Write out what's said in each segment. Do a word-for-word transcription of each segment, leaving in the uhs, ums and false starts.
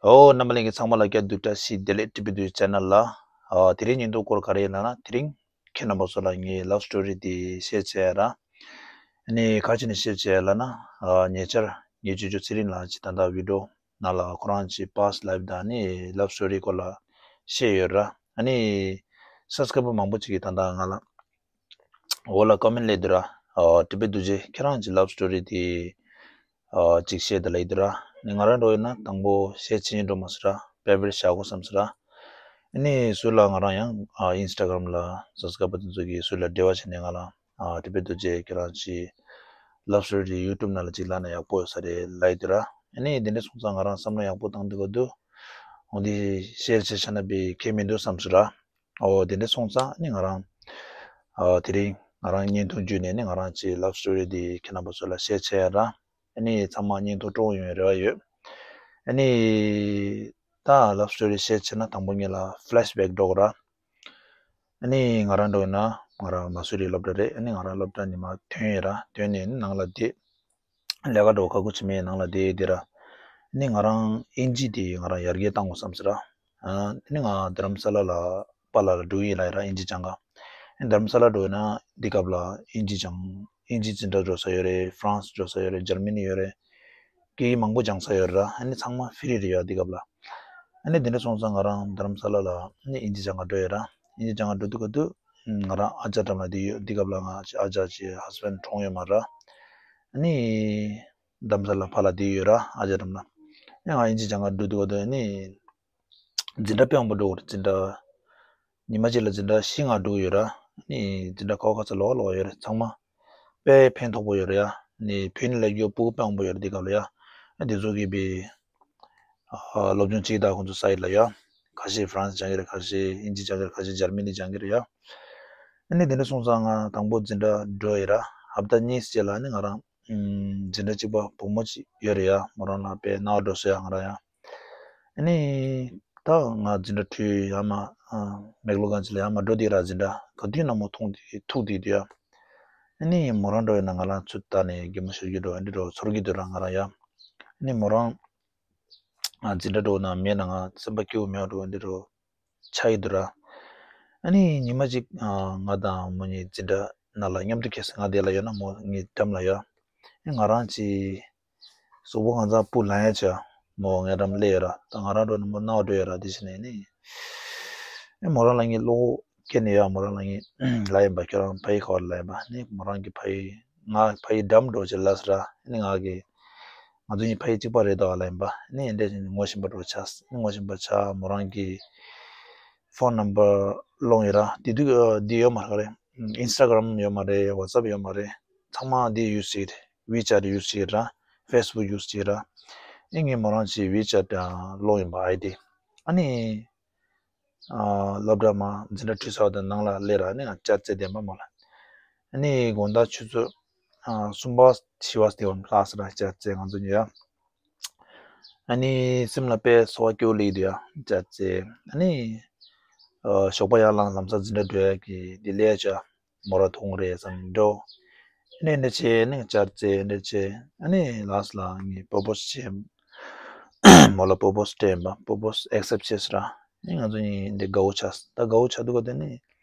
ཨོ། རྣམ་པ་ལྷན་རྒྱས་ཚང་མ་ལ་བཀྲ་ཤིས་བདེ་ལེགས། བཀྲ་ཤིས་བདེ་ལེགས། ཊི་བི་དུ་ཅེ་ནལ་ལ། ཨ། དེ་རིང་ཉིན་ཐོ་སྐོར་ག་རེ་ཡིན་ལབ་ན། དེ་རིང་ཁྱེད་རྣམ་པ་ཚོ་ལ་ངའི་ལབ་སི་ཊོ་རི་དེ་ཤེར་བྱས་ར། ཨ་ནི་ག་རེ་བྱས་ནས་ཤེར་བྱས་ལབ་ན། ཨ། ཉེ་ཆར་ངའི་ཅོ་ཅོ་ཚེ་རིང་ལགས་ཀྱིས་ད་ལྟ་བི་ཌི་ཡོ་ནང་ལ་ཁོ་རང་གི་པཱ་སི་ཊི་ལའིཕ་དང་ནི་ལབ་སི་ཊོ་རི་སྐོར་ལ་བཤད་ཡོད་ར། ཨ་ནི་སབ་སི་ཀ་རའི་བར་མང་པོ་ཅིག་གིས་ད་ལྟ་ང་ལ་འོག་ལ་ཀོ་མེན་ཊི་སླེབས་འདུག་ར། ཨ། བཀྲ་ཤིས་བདེ་ལེགས། ཁྱེད་རང་གི་ལབ་སི་ཊོ་རི་དེ་ཨ། ཅིག་བཤད་དང་ལབ་ཀྱི་འདུག་ར། ནི་ང་རང་འདྲ་བོ་ཡིན་ན་དང་པོ་བཤད་ཅིག་འགྲོ་མ་སོང་ར། དཔེ་དཔེར་བཞག་དགོས་བསམ་སོང་ར། ནི་སུ་ལ་ང་རང་ཡང་ཨ། ཨིན་སི་ཊ་གྷ་རམ་ལ་སབ་སི་ཀ་རའི་བར་དེ་ཚོ་གིས་སུ་ལ་འབྲེལ་བ་བྱས་ནས་ང་ལ་ཨ། བཀྲ་ཤིས་བདེ་ལེགས། ཁྱེད་རང་གི་ལབ་སི་ཊོ་རི་ཡུ་ཊུབ་ནང་ལ་ཅིག་བླུགས་ན་ཡག་པོ་ཡོད་ས་རེད་ལབ་ཀྱི་འདུག་ར། ནི་དེ་འདྲ་སོང་ཙང་ང་རང་བསམ་བློ་ཡག་པོ་བཏང་དུས་སྐབས་དུ་འོ་འདི་ཤེར་བྱས་བཞག་ན་དཔེ་ཁྱད་མི་འདུག་བསམ་སོང་ར། ཨོ། དེ་འདྲ་སོང་ཙང་ནི་ང་རང་ཨ། དེ་རིང་ང་རང་བརྙན་ཐུང་བརྒྱུད་ནས་ནི་ང་རང་གི་ལབ་སི་ཊོ་རི་དེ་ཁྱེད་རྣམ་པ་ཚོ་ལ་ཤེར་བྱས་ར། ཨ་ནི་ཚང་མ་བརྙན་ཐུང་སྤྲོ་པོ་ཡོང་བའི་རེ་བ་ཡོད། ཨ་ནི་ད་ལབ་སི་ཊོ་རི་ཤེར་བྱས་ན་དང་པོ་ངེད་ལ་ཕི་ལེ་ཤི་བེག་འགྲོ་དགོས་ར། ཨ་ནི་ང་རང་འདྲ་བོ་ཡིན་ན་ང་རང་མ་སུ་རི་སློབ་གྲྭ་རེད། ཨ་ནི་ང་རང་སློབ་གྲྭ་ཉི་མ་ཐོན་ཡོད་ར། ཐོན་ནས་ནི་ནང་ལ་བསྡད། ལས་ཀ་འགྲོ་ཁག་པོ་ཅིག་མེད། ནང་ལ་བསྡད་བསྡད་ར། ནི་ང་རང་ཨིན་ཇི་དེ་ང་རང་ཡར་རྒྱས་བཏང་དགོས་བསམ་སོང་ར། ཨ་ནི་ང་རྡ་རམ་ས་ལ་ལ་པཱ་ལགས་ལ་འགྲོ་གི་ཡིན་ལབ་ཡོད་ར། ཨིན་ཇི་སྦྱང་ག། ཨ་ནི་རྡ་རམ་ས་ལ་འགྲོ་ཡོད་ན་འདི་སྐབས་ལ་ཨིན་ཇི་སྦྱང་། ཨིན་ཇི་འཛིན་གྲྭ་འགྲོ་ས་ཡོད་རེད། ཧྥ་རན་སི་འགྲོ་ས་ཡོད་རེད། འཇར་མ་ནི་ཡོད་རེད། སྐད་ཡིག་མང་པོ་སྦྱང་ས་ཡོད་ར། ཨ་ནི་ཚང་མ་ཧྥི་རི་རེད་ཡ་འདི་སྐབས་ལ། ཨ་ནི་དེ་འདྲ་སོང་ཙང་ང་རང་རྡ་རམ་ས་ལ་ལ་ཨ་ནི་ཨིན་ཇི་སྦྱང་ག་འགྲོ་ཡོད་ར། ཨིན་ཇི་སྦྱང་ག་འགྲོ་དུས་སྐབས་དུ་ང་རང་ཨ་ཅག་འགྲམ་ལ་བསྡད་ཡོད། འདི་སྐབས་ལ་ང་ཨ་ཅག་ཅིག་ཧ་སི་བྷེན་ཌི་གྲོངས་ཡོད་མ་ར། ཨ་ནི་རྡ་རམ་ས་ལ་ཕར་ལ་བསྡད་ཡོད་ར། ཨ་ཅག་འགྲམ་ལ། ཨ་ནི་ང་ཨིན་ཇི་སྦྱང་ག་འགྲོ་དུས་སྐབས་དུ་ཨ་ནི་འཛིན་གྲྭ་དཔེ་མང་པོ་འགྲོ་དགོས་རེད། འཛིན་གྲྭ་ཉི་མ་གཅིག་ལ་འཛིན་གྲྭ་བཞི་ལྔ་འགྲོ་གི་ཡོད་ར། ཨ་ནི་འཛིན་གྲྭ་ཁག་ཁག་ཚ་ལོགས་ལོགས་ཡོད་རེད། ཚང་མ་དཔེ་ཕན་ཐོགས་པོ་ཡོད་རེད་ཡ། ཨ་ནི་བོད་ནས་སླེབས་རྒྱུ་སྤུ་གུ་དཔེ་མང་པོ་ཡོད་རེད་འདི་སྐབས་ལ་ཡ། ཨ་ནི་དེ་ཚོ་གིས་བི་ཨ་སློབ་སྦྱོང་བྱེད་ཀྱི་འདུག་ཁོང་ཚོ་སའིཌ་ལ་ཡ། ཁ་ཤས་ཧྥ་རན་སི་སྦྱང་གི་རེད། ཁ་ཤས་ཨིན་ཇི་སྦྱང་གི་རེད། ཁ་ཤས་འཇར་མ་ནི་སྦྱང་གི་རེད་ཡ། ཨ་ནི་དེ་འདྲ་སོང་ཙང་ང་དང་པོ་འཛིན་གྲྭ་འགྲོ་ཡི་ར། ཧབ་ཏ་གཉིས་རྗེས་ལ་ནི་ང་རང་ཨམ་འཛིན་གྲྭ་གཅིག་པ་བུ་མོ་གཅིག་ཡོད་རེད་ཡ། མོ་རང་ལ་དཔེ་རྣ་བ་འགྲོ་སོང་ཡ་ང་རང་ཡ། ཨ་ནི་ད་ང་འཛིན་གྲྭ་ཁྲིད་ཡ་མ་ཨ་མེག་ལོར་གྷན་ཇི་ལ་ཡ་མ་འགྲོ་དེ་ར། འཛིན་གྲྭ་ག་དུས་ན་མོ་ཐུག་དེ་ཐུག་དེ་དུས་ཡ། ཨ་ནི་མོ་རང་འགྲོ་ཡ་ན་ང་རང་ཚུར་ལྟ་ནས་གད་མོ་ཤོར་གྱི་འགྲོ། ཨ་འདྲ་འགྲོ་ཚོར་གྱི་འདུག་ར་ང་རང་ཡ། ཨ་ནི་མོ་རང་ང་འཛིན་གྲྭ་འགྲོ་ན་མེད་ན་ང་སེམས་པ་སྐྱིད་པོ་མེད་པ་འགྲོ། ཨ་འདྲ་འགྲོ་ཆགས་ཀྱི་འདུག་ར། ཨ་ནི་ཉི་མ་གཅིག་ཨ་ང་དང་མོ་གཉིས་འཛིན་གྲྭ་ནང་ལ་མཉམ་དུ་ཁེལ་སོང་། ང་དེ་ལ་ཡོད་ན་མོ་ངའི་འགྲམ་ལ་ཡོད། ཨ་ང་རང་གཅིག་གཟུགས་པོ་གང་ཚང་སྤུ་ལངས་ཡ་ཆ་མོ་ངའི་འགྲམ་སླེབས་ཡོད་ར། ད་ང་རང་འགྲོ་ན་མོ་རྣ་བ་འགྲོ་ཡོད་ར། དེ་བྱས་ནས་ནི་ཨ་མོ་རང་ལ་ངས་བློ་སྐྱེས་ནས་ཡ། མོ་རང་ལ་ངས་ལབ་ཡིན་པ། ཁྱོད་རང་ཕ་ཡུལ་ག་བ་རེད་ལབ་ཡིན་པ། ནི་མོ་རང་གི་ཕ་ཡུལ་ང་ཕ་ཡུལ་འགྲམ་འགྲོ་ཅེས་ལབ་སོང་ར། ནི་ང་གི་ང་ཚོ་གཉིས་ཕ་ཡུལ་གཅིག་པ་རེད་ད་ལབ་ཡིན་པ། ནི་འདི་འདྲ་བྱས་ནས་ངོ་ཤེས་པ་འགྲོ་ཆགས། ནི་ངོ་ཤེས་པ་ཆགས། མོ་རང་གི་ཕོན་ནམ་བར་སློང་ཡོད་ར། དེ་དུས་ཨ་འདི་ཡོད་མ་རེད། ཨིན་སི་ཊ་གྷ་རམ་ཡོད་མ་རེད། ཝ་ཊི་སེབ་ཡོད་མ་རེད། ཚང་མ་འདི་ཡུ་སི་བྱེད་ཀྱི་རེད། ཝི་ཅེ་ཊི་ཡུ་སི་བྱེད་ཀྱི་རེད་ར། ཕེ་སི་བུག་ཡུ་སི་བྱེད་ཀྱི་རེད་ར། ཨ་ངས་མོ་རང་གི་ཝི་ཅེ་ཊི་སློང་ཡིན་པ་ཨའི་ཌི། ཨ་ནི་ཨ་སློབ་གྲྭ་མ་འཛིན་གྲྭ་ཁྲིད་ཚར་དུས་ནང་ལ་སླེབས་ར། ནི་ང་ཅ་རྩེ་བསྡད་པ་མོ་ལ། ཨ་ནི་དགོང་དག་ཆུ་ཚོད་ཨ་གསུམ་པ་བཞི་པ་དེ་བ་ལྷག་སོང་ར། ཅ་རྩེ་ང་ཚོ་གཉིས་ཡ། ཨ་ནི་སེམས་ལ་དཔེ་ཚོར་བ་སྐྱོ་ལེ་འདུག་ཡ། ཅ་རྩེ་ཨ་ནི་ཨ་ཞོགས་པ་ཡར་ལངས་ལམ་སང་འཛིན་གྲྭ་འགྲོ་ཡ་གི་འདི་ལས་ཅ་མོ་ར་ཐུག་རེད་བསམ་འགྲོ། ཨ་ནི་འདི་བྱས་ནི་ཅ་རྩེ་འདི་བྱས། ཨ་ནི་ལ་སི་ལ་ངས་པོ་པོ་སི་བྱས། མོ་ལ་པོ་པོ་སི་སྤྲད་པ། པོ་པོ་སི་ཨེག་སེབ་བྱས་སོང་ར། ཨ་ནི་ང་ཚོ་གཉིས་འདི་དགའ་བོ་ཆགས། ད་དགའ་བོ་ཆགས་དུས་སྐབས་དེ་ནི་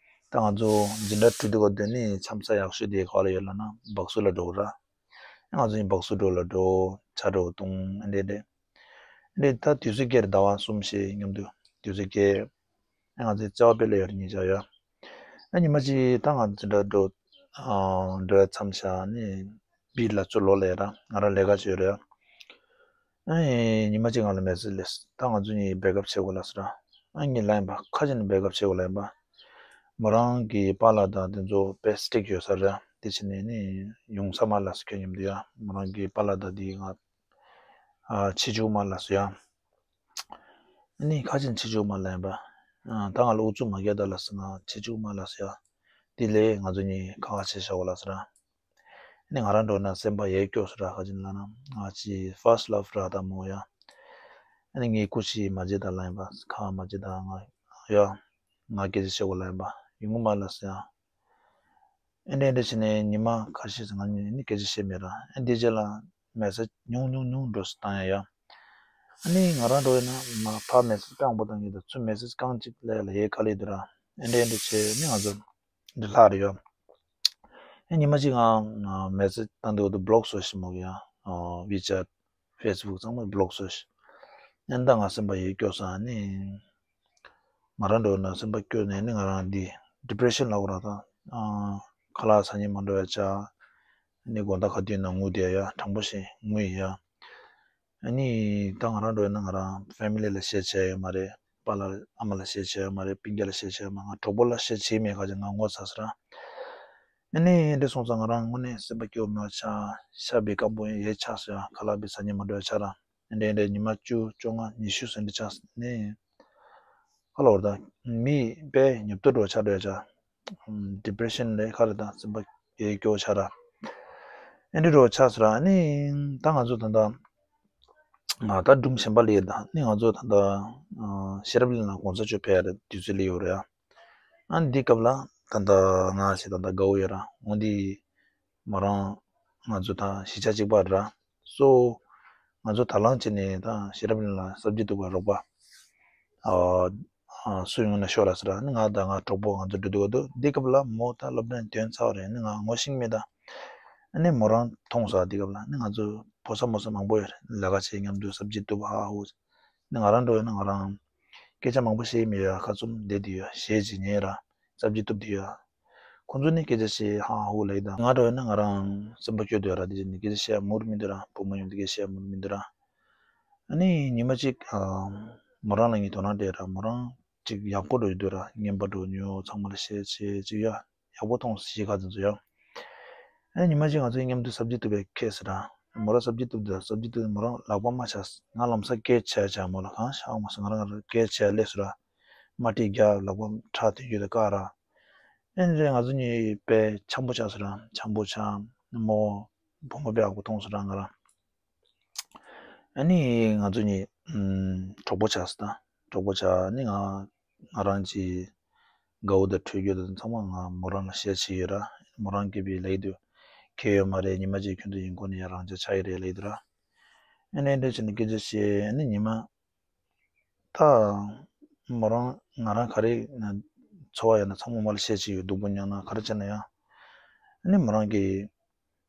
ད་ང་ཚོ་འཛིན་གྲྭ་ཁྲིད་དུས་སྐབས་དེ་ནི་འཆམ་ས་ཡག་ཤོས་དེ་ག་བ་ལ་ཡོད་ལབ་ན་སྦག་སུ་ལ་འགྲོ་ར། ང་ཚོ་གཉིས་སྦག་སུ་འགྲོ་ལ་འགྲོ། ཇ་འདྲ་བོ་འཐུང་། ཨ་འདྲ་འདྲ། ཨ་འདྲ་ད་དུས་ཚོད་སྐྱེལ་རེད། ཟླ་བ་གསུམ་བཞི་མཉམ་དུ་དུས་ཚོད་སྐྱེལ། ཨ་ང་ཚོའི་རྩེ་བ་དཔེ་ལ་ཡོད་རེད་གཉིས་ཆ་ཡ། ཨ་ཉི་མ་གཅིག་ད་ང་འཛིན་གྲྭ་འགྲོ་ཨ་འགྲོ་ཡ་མཚམས་བཞག་ནས་བི་ལ་ཚུར་ལོག་ལ་ཡ་ར། ང་རང་ལས་ཀ་བྱེད་ཡོད་རེད་ཡ། ཨ་ཉི་མ་གཅིག་ང་ལ་མེ་སེ་ཇི་སླེབས། ད་ང་ཚོ་གཉིས་བེག་ཨབ་བྱེད་དགོས་ལབ་སོང་ར། ཨ་ངས་ལབ་ཡིན་པ། ག་རེ་བྱས་ནས་བེག་ཨབ་བྱེད་དགོས་ལབ་ཡིན་པ། མོ་རང་གི་པཱ་ལགས་དང་དེ་ཚོ་དཔེ་སི་ཊིག་ཡོད་ས་རེད། དེ་བྱས་ནས་ནི་ཡོང་ས་མ་ལབ་སོང་། ཁྱོད་མཉམ་དུ་ཡ། མོ་རང་གི་པཱ་ལགས་དང་དེ་ང་ཨ་ཕྱི་རྒྱུག་མ་ལབ་སོང་ཡ། ཨ་ནི་ག་རེ་བྱས་ནས་ཕྱི་རྒྱུག་མ་ལབ་ཡིན་པ། ཨ་ད་ང་ལ་ཨུ་ཚུགས་མ་རྒྱག་ད་ལབ་སོང་། ང་ཕྱི་རྒྱུག་མ་ལབ་སོང་ཡ། དེ་ལས་ང་ཚོ་གཉིས་ཁ་ཁ་བྱས་བཞག་དགོས་ལབ་སོང་ར། ཨ་ནི་ང་རང་འགྲོ་ན་སེམས་པ་ཡར་སྐྱོ་སོང་ར། ག་རེ་བྱས་ནས་ལབ་ན་ང་ཅིག་ཕར་སི་ཊི་ལབ་ར་ད་མོ་ཡ། ཨ་ནི་ངས་སྐུ་མཁྱེན་མ་བྱེད་ད་ལབ་ཡིན་པ། ཁ་མ་བྱེད་ད། ང་ཡ་ང་སྐད་ཆ་བཤད་དགོས་ལབ་ཡིན་པ། ཡོང་གི་མ་ལབ་སོང་ཡ། ཨེ་འདྲ་ཨེ་འདྲ་བྱས་ནས་ཉི་མ་ཁ་ཤས་ང་གཉིས་ནི་སྐད་ཆ་བཤད་མེད་ར། ཨེ་འདི་རྗེས་ལ་མེ་སེ་ཇི་ཉུང་ཉུང་ཉུང་འགྲོ་སོང་བཏང་ཡ་ཡ། ཨ་ནི་ང་རང་འགྲོ་ཡིན་ན་མ་ཕར་མེ་སེ་ཇི་དཔེ་མང་པོ་བཏང་གི་འདུག་ཚུར་མེ་སེ་ཇི་རྐང་གཅིག་སླེབས་ལ་ཡས་ག་ལེ་འདུག་ར། ཨེ་འདྲ་ཨེ་འདྲ་བྱས་ནི་ང་ཚོ་འདི་ལྷག་རེད་ཡོད། ཨེ་ཉི་མ་གཅིག་ང་མེ་སེ་ཇི་བཏང་དུས་འོ་དུ་བྷི་ལོག་བཟོ་ཤི་མོ་གི་ཡ། ཝི་ཅེཊ། ཕེ་སི་བུག་ཚང་མ་བྷི་ལོག་བཟོས། ཨེ་ད་ང་སེམས་པ་ཡེ་སྐྱོ་སོང་ནི། ང་རང་འགྲོ་ན་སེམས་པ་སྐྱོ་ནས་ནི་ང་རང་འདི་ཌི་པི་རེ་ཤན་ལབ་དགོས་ར་ད། ཁ་ལག་ཟ་སྙིང་མ་འདོད་ཡ་ཆགས། ནི་དགོང་དག་ག་དུས་ན་ངུ་བསྡད་ཡ་དྲང་པོ་བཤད་ངུ་ཡི་ཡ། ཨ་ནི་ད་ང་རང་འགྲོ་ཡ་ན་ང་རང་ཕེ་མི་ལི་ལ་བཤད་བྱས་ཡོད་མ་རེད། པཱ་ལགས་ཨ་མ་ལ་བཤད་བྱས་ཡོད་མ་རེད། སྤུན་ཀྱག་ལ་བཤད་བྱས་ཡོད་མ་རེད། ང་གྲོགས་པོ་ལ་བཤད་བྱས་མེད་ག་ཅིག་ང་ངོ་ཚ་ས་ར། ཨ་ནི་འདི་སོང་ཙང་ང་རང་དངོས་གནས་སེམས་པ་སྐྱོ་མོ་ཆགས། ཤ་བའི་སྐམ་པོ་ཡེ་ཆགས་སོ་ཡ། ཁ་ལག་བི་ཟ་སྙིང་མ་འདོད་ཆགས་ར། འདྲེ་འདྲེ་ཉི་མ་བཅུ་བཅོ་ལྔ་ཉི་ཤུ་ཟིན་འདྲ་ཆགས་ནས། ཁ་ལོར་ད་མི་དཔེ་ཉོབ་ཏོ་འགྲོ་ཆགས་འགྲོ་ཆགས། ཌི་པི་རེ་ཤན་ལས་ཁ་རེ་ད་སེམས་པ་ཡེ་སྐྱོ་ཆགས་ར། ཨེ་འདྲ་འགྲོ་ཆགས་སོ་ར་ནི། ད་ང་ཚོ་ད་ད་ད་སྒྲུང་གཞན་པ་ལས་ད་ནི་ང་ཚོ་ད་ད་ཤེས་རབ་གླིང་ལ་གོང་ས་མཆོག་ཕེབས་ཡ་དུས་ཚོད་ལས་ཡོད་རེད་ཡ། ཨ་འདི་སྐབས་ལ་ད་ད་ང་ཞེ་ད་ད་དགའ་བོ་ཡོད་ར་འོ་འདི། མོ་རང་ང་ཚོ་དང་གཞིས་ཆགས་གཅིག་པ་ར། སོ། ང་ཚོ་དང་བླངས་བྱས་ནས་ད་ཤེས་རབ་གླིང་ལ་གསར་འགྱུར་འདུག་པ་རོགས་པ། ཨ། ཨ། སུ་ཡོང་ན་ཤོག་ར་ཟེར་ར་ནི་ང་དང་ང་གྲོགས་པོ་ང་ཚོ་འགྲོ་འདུག་ག་འདུག་འདི་སྐབས་ལ་མོ་ད་སློབ་གྲྭ་ནས་ཐོན་ཚར་བ་རེད་ནི་ང་ངོ་ཤེས་མེད་ད། ཨ་ནི་མོ་རང་མཐོང་ས་འདི་སྐབས་ལ་ནི་ང་ཚོ་ཕོ་གསར་མོ་གསར་མང་པོ་ཡོད་རེད་ལས་ཀ་བྱེད་མཉམ་དུ་གསར་འགྱུར་འདུག་པ་ཧ་ཧུ། ནི་ང་རང་འགྲོ་ཡོད་ན་ང་རང་། སྐད་ཆ་མང་པོ་བཤད་མི་ཡོད་ཁ་བཙུམ་བསྡད་དུས་ཡོད་གཞས་ཅིག་ཉན་ར། གསར་འགྱུར་འདུག་དུས་ཡོད། ཁོང་ཚོ་ནི་སྐད་ཆ་བཤད་ཧ་ཧུ་ལབ་ཡི་དང་ང་འགྲོ་ཡོད་ན་ང་རང་སེམས་པ་སྐྱོ་དུས་ར་དེ་བཞིན་ནི་སྐད་ཆ་བཤད་མུར་མི་འདུག་ར་བུ་མོ་ཡོང་དུས་སྐད་ཆ་བཤད་མུར་མི་འདུག་ར། ཨ་ནི་ཉི་མ་གཅིག་མོ་རང་ལ་ངས་དོ་སྣང་སྤྲད་ར་མོ་རང་གཅིག་ཡག་པོ་འགྲོ་ཡི་འདུག་ར་རྔན་པ་འགྲོ་ཉོ་ཚང་མ་ལ་བཤད་བྱེད་ཅིག་ཡ། ཡག་པོ་མཐོང་སོང་གཞིས་ཀ་དེ་ཚོ་ཡང་། ཨ་ནི་ཉི་མ་གཅིག་ང་ཚོའི་མཉམ་དུ་གསར་འགྱུར་འདུག་པའི་ཁེ་སི་ར། མོ་རང་གསར་འགྱུར་འདུག་འདུག་གསར་འགྱུར་འདུག་མོ་རང་ལག་པ་མ་ཆག་ང་ལམ་སང་སྐད་ཆ་བྱ་མོ་ལ་གང་ཤག་མ་སོང་ང་རང་ང་རང་སྐད་ཆ་སླེབས་སོང་ར། མ་ཏི་རྒྱ་ལག་པ་ཁྲག་ཐོན་རྒྱུ་དེ་བཀག་ར། ཨ་ནི་རེད་ང་ཚོ་གཉིས་དཔེ་འཆམ་པོ་ཆགས་སོང་ར་འཆམ་པོ་ཆགས། མོ་བུ་མོ་དཔེ་ཡག་པོ་མཐོང་སོང་ར་ང་རང་། ཨ་ནི་ང་ཚོ་གཉིས་ཨམ། གྲོགས་པོ་ཆགས་སོང་ད། གྲོགས་པོ་ཆགས་ནི་ང་ང་རང་གི་དགའ་བོ་དང་གྲོས་རྒྱུ་དང་ཚང་མ་ང་མོ་རང་ལ་བཤད་ཆེ་ཡོད་ར། མོ་རང་སྐད་པའི་ལབ་ཡི་འདུག་ཁྱད་ཡོད་མ་རེད་ཉི་མ་གཅིག་ཁྱོད་ཚོ་ཡིན་གོ་ནི་ཡ་རང་ཅག་ཆགས་ཡི་རེད་ལབ་ཡི་འདུག་ར། ཨ་ནི་འདྲ་བྱས་ནས་སྐད་ཆ་བཤད་ཨ་ནི་ཉི་མ། ད་མོ་རང་ང་རང་ག་རེ་ཚོར་བ་ཡོད་ན་ཚང་མ་མོ་ལ་བཤད་ཆེ་ཡོད་སྡུག་པོ་མྱངས་ན་ག་རེ་བྱས་ན་ཡང་། ཨ་ནི་མོ་རང་གི་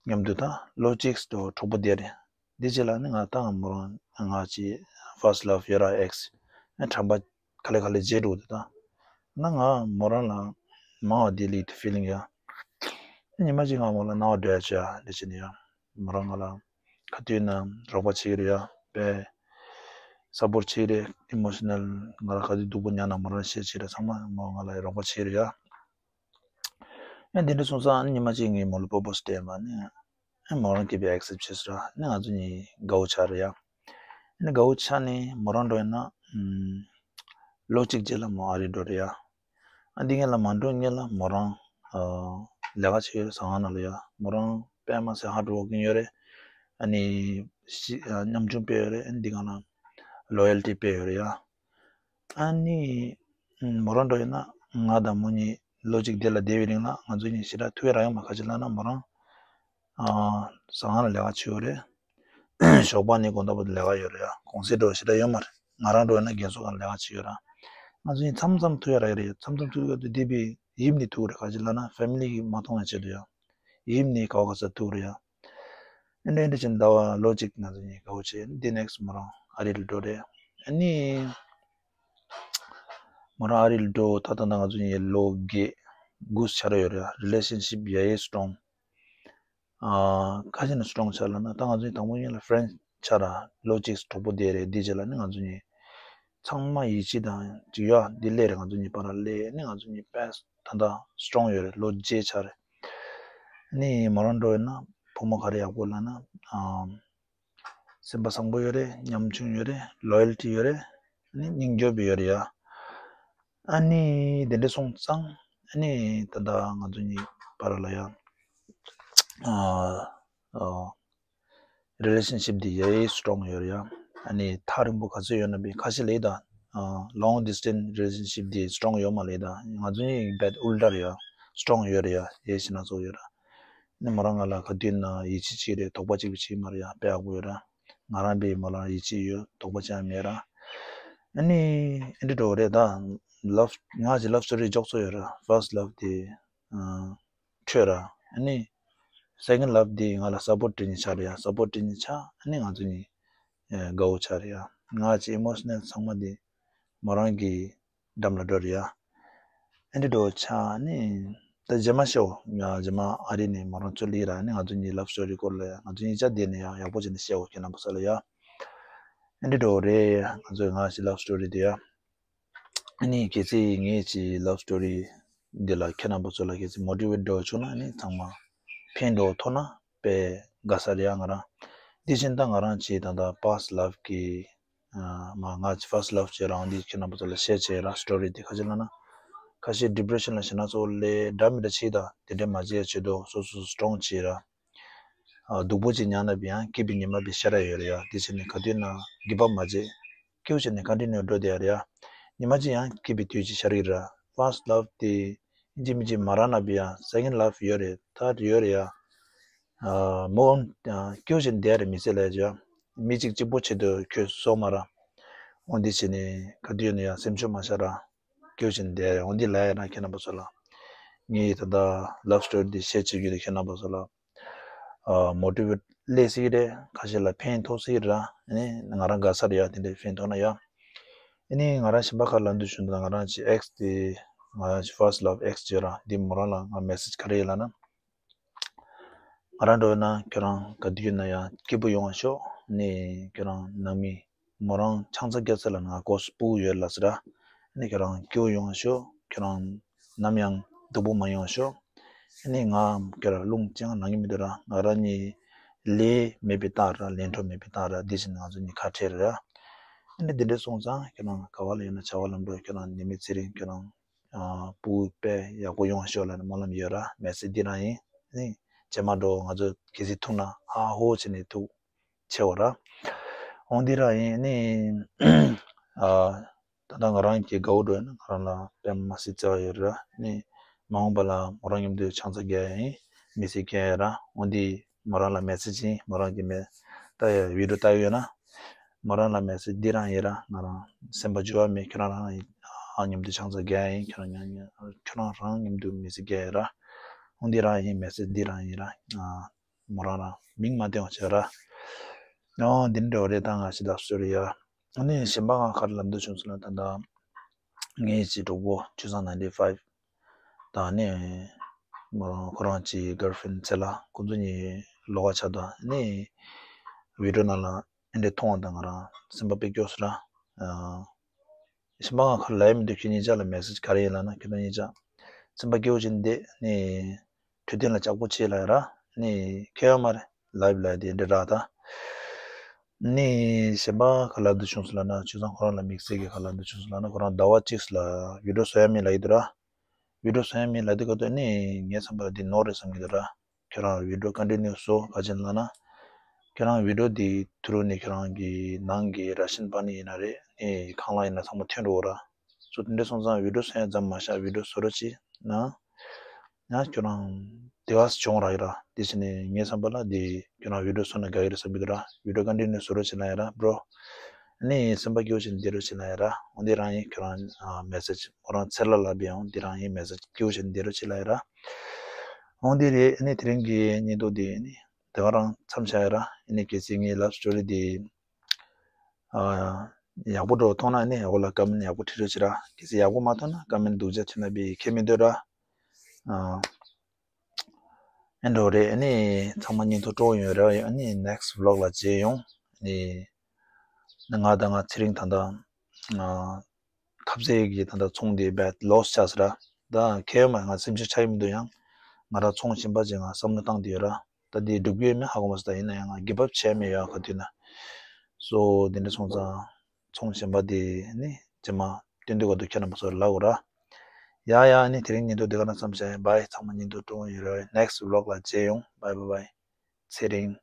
མཉམ་དུ་ད་ལོ་གཅིག་ཏུ་གྲོགས་པོ་བསྡད་རེད། འདི་རྗེས་ལ་ནི་ང་ད་ང་མོ་རང་ང་ཅི་first love ཡོད་ར་ex ཨ་དྲན་པ་ག་ལེ་ག་ལེ་བརྗེད་འགྲོ་འདུག་ད། ན་ང་མོ་རང་ལ་མང་བ་deeply feeling ཡ། ཉི་མ་གཅིག་ང་མོ་ལ་སྣང་བ་འགྲོ་ཡ་ཆ་འདི་བྱེད་ནི་ཡ། མོ་རང་ང་ལ་ག་དུས་ན་རོགས་པ་བྱེད་ཀྱི་རེད་ཡ། དཔེ་support བྱེད་ཀྱི་རེད་emotional ང་ལ་ག་དུས་སྡུག་པོ་མྱངས་ན་མོ་རང་བཤད་བྱེད་རེད་ཚང་མ་མོ་ང་ལ་རོགས་པ་བྱེད་ཀྱི་རེད་ཡ། ཡང་དེ་འདྲ་སོང་ཙང་ཉི་མ་གཅིག་ངས་མོ་ལ་propose སྤྲད་པ་ནི། ཨ་མོ་རང་སྐད་པའི་accept བྱས་སོང་ར་ནི་ང་ཚོ་གཉིས་དགའ་བོ་ཆགས་རེད་ཡ། ཨ་ནི་དགའ་བོ་ཆགས་ནས་མོ་རང་འགྲོ་ཡིན་ན། ལོ་གཅིག་རྗེས་ལ་མོ་ཨ་རི་འགྲོ་རེད་ཡ། ཨ་འདི་སྔོན་ལ་མ་འགྲོ་སྔོན་ལ་མོ་རང་ལས་ཀ་བྱེད་ཡོད་རེད་ཟ་ཁང་ནང་ལ་ཡ། མོ་རང་དཔེ་མ་སྲིད་hard working ཡོད་རེད། ཨ་ནི་ཤི་ཉམ་ཆུང་དཔེ་ཡོད་རེད། ཨ་ནི་འདི་སྒང་ལ་loyalty དཔེ་ཡོད་རེད་ཡ། ཨ་ནི། མོ་རང་འགྲོ་ཡིན་ན་ང་དང་མོ་གཉིས་ལོ་གཅིག་དེ་ལ་བསྡད་པའི་རིང་ལ་ང་ཚོ་གཉིས་ཞེ་དྲག་ཐུག་ཡ་རག་ཡོད་མ་རེད་ག་ཅི་ལབ་ན་མོ་རང་། ཟ་ཁང་ལ་ལས་ཀ་བྱེད་ཡོད་རེད། ཞོགས་པ་ནས་དགོང་དག་བར་དུ་ལས་ཀ་ཡོད་རེད་ཡ། གུང་སེང་འགྲོ་ཞེ་དྲག་ཡོད་མ་རེད། ང་རང་འགྲོ་ཡིན་ན་རྒན་གསོ་ཁང་ལ་ལས་ཀ་བྱེད་ཡོད་ར། ང་ཚོ་གཉིས་མཚམས་མཚམས་ཐུག་ཡ་རག་གི་རེད། མཚམས་མཚམས་ཐུག་ཡ་དེ་དེ་བས་ཡིབ་ནས་ཐུག་རེད་ག་ཅི་ལབ་ན་family གིས་མ་མཐོང་ཡ་ཆེད་དུ་ཡ། ཡིབ་ནས་ག་བ་ག་ས་ཐུག་རེད་ཡ། ཨ་ནི་འདི་བྱས་ཟླ་བ་ལོ་གཅིག་ང་ཚོ་གཉིས་དགའ་བོ་བྱས་འདི་next མོ་རང་ཨ་རི་ལ་འགྲོ་རེད། ཨ་ནི་མོ་རང་ཨ་རི་ལ་འགྲོ་ད་ད་ད་ང་ཚོ་གཉིས་ལོ་བརྒྱད་དགུ་ཆགས་ར་ཡོད་རེད། relationship ཡ་ཡེ་strong ཨ་ཁ་ཤས་ནས་strong ཆགས་ལབ་ན་ད་ང་ཚོ་གཉིས་དང་པོ་ཉིད་ལ་friend ཆགས་ར་ལོ་གཅིག་གྲོགས་པོ་བསྡད་རེད། འདི་རྗེས་ལ་ནི་ང་ཚོ་གཉིས་ཚང་མ་ཡིད་ཆེས་དང་ཅིག་ཡ་འདི་སླེབས་རེད། ང་ཚོ་གཉིས་བར་ལ་སླེབས་ནི་ང་ཚོ་གཉིས་དཔེ་ད་ད་strong ཡོད་རེད། ལོ་བརྒྱད་ཆགས་རེད། ནི་མོ་རང་འགྲོ་ཡོད་ན་བུ་མོ་ག་རེ་ཡག་པོ་ལབ་ན། ཨམ། སེམས་པ་བཟང་པོ་ཡོད་རེད། ཉམ་ཆུང་ཡོད་རེད། loyalty ཡོད་རེད། ནི་སྙིང་རྗེ་པོ་ཡོད་རེད་ཡ། ཨ་ནི་དེ་འདྲ་སོང་ཙང་ཨ་ནི་ད་ལྟ་ང་ཚོ་གཉིས་བར་ལ་ཡ། ཨ། ཨ། relationship དེ་ཡ་ཡེ་strong ཡོད་རེད་ཡ། ཨ་ནི་ཐག་རིང་པོ་ག་ཚོད་ཡོད་ན་བས་ཁ་ཤས་ལས་ད། ཨ། long distance relationship དེ་strong ཡོད་མ་ལས་ད། ང་ཚོ་གཉིས་རྦད་ཨུལ་ཊ་རེད་ཡ། strong ཡོད་རེད་ཡ། ཡེ་ཤེས་སྣ་ཚོགས་ཡོད་ར། ནི་མོ་རང་ང་ལ་ག་དུས་ན་ཡིད་ཆེས་བྱེད་རེད། དོགས་པ་གཅིག་པུ་བྱེད་མ་རེད་ཡ། དཔེ་ཡག་པོ་ཡོད་ར། ང་རང་པའི་མོ་ལ་ཡིད་ཆེས་ཡོད། དོགས་པ་ཅང་མེད་ར། ཨ་ནི་ཨེ་འདྲ་འགྲོ་རེད་ད། ལབ་ང་གི་ལབ་སི་ཊོ་རི་འཇོག་ཚོ་ཡོད་ར། ཕར་སི་ཊི་ལབ་དེ་འཕྲོད་ར། ཨ་ནི་སེ་ཀེན་ཌི་ལབ་དེ་ང་ལ་སབ་པོར་ཊི་སྤྲད་ནི་ཆགས་རེད་ཡ། སབ་པོར་ཊི་སྤྲད་ནི་ཆགས། ཨ་ནི་ང་ཚོ་གཉིས་དགའ་བོ་ཆགས་རེད་ཡ། ང་གི་ཨི་མོ་ཤི་ནལ་ཚང་མ་དེ་མོ་རང་གི་འགྲམ་ལ་འགྲོ་རེད་ཡ། ཨེ་འདྲ་འགྲོ་ཆ་ནི། ད་རྗེས་མ་བཤད་འོ། ཡ་རྗེས་མ་ཨ་རི་ནས་མོ་རང་ཚུར་སླེབས་ར་ནི་ང་ཚོ་གཉིས་ལབ་སི་ཊོ་རི་སྐོར་ལ་ཡ་ང་ཚོ་གཉིས་ཆ་བསྡད་ནས་ཡ་ཡག་པོ་བྱས་ནས་བཤད་འོ། ཁྱེད་རྣམ་པ་ཚོ་ལ་ཡ། ཨེ་འདྲ་འགྲོ་རེད། ང་ཚོའི་ང་ཞིག་ལབ་སི་ཊོ་རི་དེ་ཡ། ཨ་ནི་གལ་སྲིད་ངའི་ཅིག་ལབ་སི་ཊོ་རི་འདི་ལ་ཁྱེད་རྣམ་པ་ཚོ་ལ་གལ་སྲིད་མོ་ཊི་ཝེཊ་འགྲོ་བྱུང་ན་ནི་ཚང་མ་ཕན་འགྲོ་ཐུབ་ན་དཔེ་དགའ་ས་རེད་ཡ། ང་རང་འདི་བཞིན་ད་ང་རང་ཅིག་ད་ལྟ་ཕར་སི་ཊི་ལབ་གི་ཨ་མ་ང་ཕར་སི་ཊི་ལབ་བྱས་རང་འདི་ཁྱེད་རྣམ་པ་ཚོ་ལ་ཤེར་བྱས་ར། སི་ཊོ་རི་དེ་ཁ་ཅིག་ལབ་ན་ཁ་ཤས་ཌི་པི་རེ་ཤན་ལ་ཞེད་སྣང་ཚོ་ལས་འདྲ་མི་འདྲ་བྱེད་ད་དེ་འདྲ་མ་བྱེད་བྱེད་དོ། སོ་སོ་སི་ཊོང་བྱེད་ར། ཨ་སྡུག་པོ་ཅིག་མྱངས་ན་བི་ཡང་སྐྱིད་པའི་ཉི་མ་བི་ཤར་ར་ཡོད་རེད་ཡ། དེ་བྱས་ནས་ག་དུས་ན་གི་བབ་མ་བྱེད། སྐྱིད་པོ་བྱས་ནས་ཀོན་ཊི་ནིའུ་འགྲོ་བསྡད་ཡ་རེད་ཡ། ཉི་མ་གཅིག་ཡང་སྐྱིད་པའི་དུས་ཅིག་ཤར་གི་ར། ཕར་སི་ཊི་ལབ་དེ་ཡིན་གཅིག་མིན་གཅིག་མ་རག་ན་བི་ཡང་སེ་ཀེན་ཌི་ལབ་ཡོད་རེད། ཐར་ཌི་ཡོད་རེད་ཡ། ཨ་མོ་ཨ་སྐྱིད་པོ་བྱས་ནས་བསྡད་ཡ་རེད། མི་ཚེ་ལ་ཡ་མི་གཅིག་གཅིག་པོ་བྱེད་དུ་ཁྱོད་སོ་མ་ར། འོ་འདི་བྱས་ནས་ག་དུས་ཡིན་ན་ཡང་སེམས་ཤུགས་མ་ཆག་ར། སྐྱོ་བཞིན་བསྡད་ཡོང་འདི་ལ་ཡིན་ན་ཁྱེད་རྣམ་པ་ཚོ་ལ། ངའི་ད་ལྟ་ལབ་སི་ཊོ་རི་འདི་ཤེར་བྱེད་རྒྱུ་དེ་ཁྱེད་རྣམ་པ་ཚོ་ལ་མོ་ཊི་ཝེཊ་སླེབས་སྲིད་ཀྱི་རེད། ཁ་ཤས་ལ་ཕན་ཐོགས་སྲིད་ཀྱི་རེད། ཨ་ནི་ང་རང་དགའ་ས་རེད་ཡ། དེ་འདྲའི་ཕན་ཐོགས་ན་ཡ། ཨ་ནི་ང་རང་གཞན་པ་ཁ་ལབ་འདོད་བྱུང་ན་ང་རང་གི་ཨེག་སི་དེ་ང་རང་གི་ཕར་སི་ཊི་ལབ་ཨེག་སི་བྱས་ར། འདི་མོ་རང་ལ་ང་མེ་སེ་ཇི་ག་རེ་ཡིན་ལབ་ན། ང་རང་འགྲོ་ན་ཁྱོད་རང་ག་དུས་ཡིན་ན་ཡང་སྐྱིད་པོ་ཡོང་བ་ཤོག་ནི་ཁྱོད་རང་ནང་མི་མོ་རང་ཆང་ས་རྒྱག་ས་ལ་ང་ཀོ་སི་སྤུ་གུ་ཡོད་ལ་ཟེར་ར། ནི་ཁྱོད་རང་སྐྱིད་པོ་ཡོང་བ་ཤོག་ཁྱོད་རང་ནམ་ཡང་སྡུག་པོ་མ་ཡོང་བ་ཤོག་ནི་ང་ཁྱོད་རང་རླུང་ཅང་ནང་གི་མི་འདུག་ར། ང་རང་ནི་ལས་མེད་པའི་རྟགས་ར། ལས་འཕྲོ་མེད་པའི་རྟགས་ར། འདི་བཞིན་ང་ཚོ་གཉིས་ཁ་བྲལ་ར། ནི་འདི་འདྲ་སོང་ཙང་ཁྱོད་རང་ག་བ་ལ་ཡོད་ན་བྱ་བ་ལམ་འགྲོ། ཁྱོད་རང་ནི་མི་ཚེ་རིང་ཁྱོད་རང་ཨ་སྤུ་གུ་དཔེ་ཡག་པོ་ཡོང་ཤོག་ལབ་ནས་སྨོན་ལམ་ཡོད་ར། མེ་སེ་ཇི་འདི་རང་ཡིན། ནི་རྗེས་མ་འགྲོ་ང་ཚོ་གལ་སྲིད་ཐུག་ན་ཧ་ཧོ་བྱས་ནས་ཐུག་ཆེ་བ་ར། འོང་འདི་རང་ཡིན་ནི་ཨ་ད་ལྟ་ང་རང་གི་དགའ་བོ་འགྲོ་ཡིན་ན་ང་རང་ལ་དཔེ་མ་སྲིད་བརྩེ་བ་ཡོད་ར། ནི་མ་འོངས་པ་ལ་མོ་རང་མཉམ་དུ་ཆང་ས་རྒྱག་ཡ་ཡིན། མི་ཚེ་སྐྱེལ་ཡ་ར། འོང་འདི་མོ་རང་ལ་མེ་སེ་ཇི་ཡིན། མོ་རང་གི་མེ་ད་ཡ་བི་ཌི་ཡོ་ལྟ་གི་ཡོད་ན། མོ་རང་ལ་མེ་སེ་ཇི་འདི་རང་ཡིན་ར། ང་རང་སེམས་པ་འགྱུར་བ་མེད། ཁྱོད་རང་རང་ཡིན། ཨ་མཉམ་དུ་ཆང་ས་རྒྱག་ཡིན། ཁྱོད་རང་ཉ་ཉ་ཁྱོད་རང་རང་མཉམ་དུ་མི་ཚེ་སྐྱེལ་ཡ་ར། འོ་འདི་རང་ཡིན། མེ་སེ་ཇི་འདི་རང་ཡིན་ར། ཨ་མོ་རང་རང་མིང་མ་བསྟན་བ་བྱས་ར། ཨོ་འདི་འདྲ་བ་རེད། ད་ང་ཞིག་ལབ་སོ་རེད་ཡ། ཨ་ནི་གཞན་པ་ང་ག་རེ་ལབ་འདོད་བྱུང་ཟེར་ན་ད་ལྟ་ངའི་ཅིག་གྲོགས་པོ་ཆུ་བཟང་ནའིན་ཊི་ཕའིབ་དང་ནི་མོ་རང་ཁོ་རང་གི་གར་ལི་ཕེ་རེན་ཌི་ཚེ་ལ་ཁོ་ཚོ་གཉིས་ལོགས་ཀ་ཆགས་དང་ནི་བི་ཌི་ཡོ་ནང་ལ་ཨེ་འདྲས་མཐོང་བ་དང་ང་རང་སེམས་པ་དཔེ་སྐྱོ་སོང་ར། ཨ་གཞན་པ་ང་ག་རེ་ལབ་ཡ་མི་འདུག་ཁྱེད་གཉིས་ཆ་ལ་མེ་སེ་ཇི་ག་རེ་ཡིན་ལབ་ན་ཁྱེད་རང་གཉིས་ཆ་སེམས་པ་སྐྱོ་བོ་ཅིག་འདི་ནི་འཕྲོད་བསྟེན་ལ་ལྕགས་པོ་ཆེ་ལབ་ཡ་ར། ནི་ཁྱད་ཡོད་མ་རེད། ལའིབ་ལ་དེ་འདྲ་རག་ད། ནི་གཞན་པ་ག་ལབ་འདོད་བྱུང་སོང་ལབ་ན་ཆུ་བཟང་ཁོ་རང་ལ་དམིགས་བསལ་གྱི་ག་ལབ་འདོད་བྱུང་སོང་ལབ་ན་ཁོ་རང་ཟླ་བ་གཅིག་ལ་བི་ཌི་ཡོ་བཟོ་ཡ་མེད་ལབ་ཀྱི་འདུག་ར། བི་ཌི་ཡོ་བཟོ་ཡ་མེད་ལབ་དུས་སྐབས་དུ་ནི་ངའི་བསམ་པར་འདི་ནོར་རེད་བསམ་གྱི་འདུག་ར། ཁྱོད་རང་བི་ཌི་ཡོ་ཀོན་ཊི་ནིའུ་བཟོ་ག་ཅན་ལབ་ན། ཁྱོད་རང་བི་ཌི་ཡོ་འདི་ཐུ་རུ་ནི་ཁྱོད་རང་གི་ནང་གི་ར་ཤན་པ་ནི་ཡིན་ན་རེད། ནི་ཁང་གླ་ཡིན་ན་ཚང་མ་ཐོན་འགྲོ་གི་ར། སོ་དེ་འདྲ་སོང་ཙང་བི་ཌི་ཡོ་བཟོ་ཡ་ཙམ་མ་བཞག་བི་ཌི་ཡོ་བཟོ་རོགས་བྱེད་ན། ཡང་ཁྱོད་རང་དེ་བ་སྦྱོང་རག་གི་ར། དེ་བྱས་ནས་ངའི་བསམ་པ་ལ་དེ་ཁྱོད་རང་བི་ཌི་ཡོ་བཟོ་ན་དགའ་གི་རེད་བསམ་གྱི་འདུག་ར། བི་ཌི་ཡོ་ཀོན་ཊི་ནིའུ་བཟོ་རོགས་བྱེད་ན་ཡ་ར་བྷྲོ། ནི་སེམས་པ་སྐྱིད་པོ་བྱས་ནས་བསྡད་རོགས་བྱེད་ན་ཡ་ར། འོ་འདི་རང་ཡིན། ཁྱོད་རང་མེ་སེ་ཇི་མོ་རང་ཚེ་ལ་ལབ་ཡོང་འདི་རང་ཡིན། མེ་སེ་ཇི་སྐྱིད་པོ་བྱས་ནས་བསྡད་རོགས་བྱེད་ལ་ཡ་ར། འོ་འདི་རེད། ནི་དེ་རིང་གི་སྙིང་སྟོབས་དེ་ནི་དེ་ག་རང་མཚམས་བཞག་ཡ་ར། ནི་གལ་སྲིད་ངའི་ལབ་སི་ཊོ་རི་དེ་ཨ་ཡག་པོ་འགྲོ་མཐོང་ན་ནི་འོག་ལ་ཀོ་མེན་ཡག་པོ་བྲིས་རོགས་བྱེད་ར། གལ་སྲིད་ཡག་པོ་མ་མཐོང་ན་ཀོ་མེན་སྡུག་ཅག་བྲིས་ན་བི་ཁྱད་མི་འདུག་ར། ཨ་ཨེ་འགྲོ་རེད། ཨ་ནི་ཚང་མ་སྙིང་ཐོ་སྤྲོ་ཡོང་རེད། ཨ་ནི་ནེག་སི་ཊི་བི་ལོག་ལ་མཇལ་ཡོང་། ཨ་ནི་ང་དང་ང་ཚེ་རིང་ད་ལྟ་ཨ་ཐབས་ཟད་ཀྱི་ད་ལྟ་ཚོང་དེ་བད་ལོ་སི་ཆགས་སོང་ར། ད་ཁྱད་ཡོད་མ་རེད། ང་སེམས་ཤུགས་ཆག་གི་མི་འདུག་ཡང་ང་རང་ཚོང་གཞན་པ་ཅིག་ང་བསམ་བློ་བཏང་བསྡད་ཡོད་ར། ད་དེ་འགྲུབ་ཀྱི་ཡོད་མེད་ཧ་གོ་མ་སོང་། ད་ཡིན་ན་ཡང་ང་གིབ་ཨབ་བྱས་མེད་ཡོད་ག་དུས་ན། སོ་དེ་འདྲ་སོང་ཙང་ཚོང་གཞན་པ་དེ་ནི་རྗེས་མ་སྟོན་དུས་ག་དུས་ཁྱེད་རྣམ་པ་ཚོར་ལབ་དགོས་ར། ཡ་ཡ་ནི་དེ་རིང་སྙིང་སྟོབས་དེ་ག་ན་མཚམས་བཞག་ཡིན། བཱའི། ཚང་མ་སྙིང་སྟོབས་སྤྲོ་ཡོང་རེད། ནེག་སི་ཊི་བི་ལོག་ལ་མཇལ་ཡོང་། བཱའི་བཱའི་བཱའི། ཚེ་རིང་།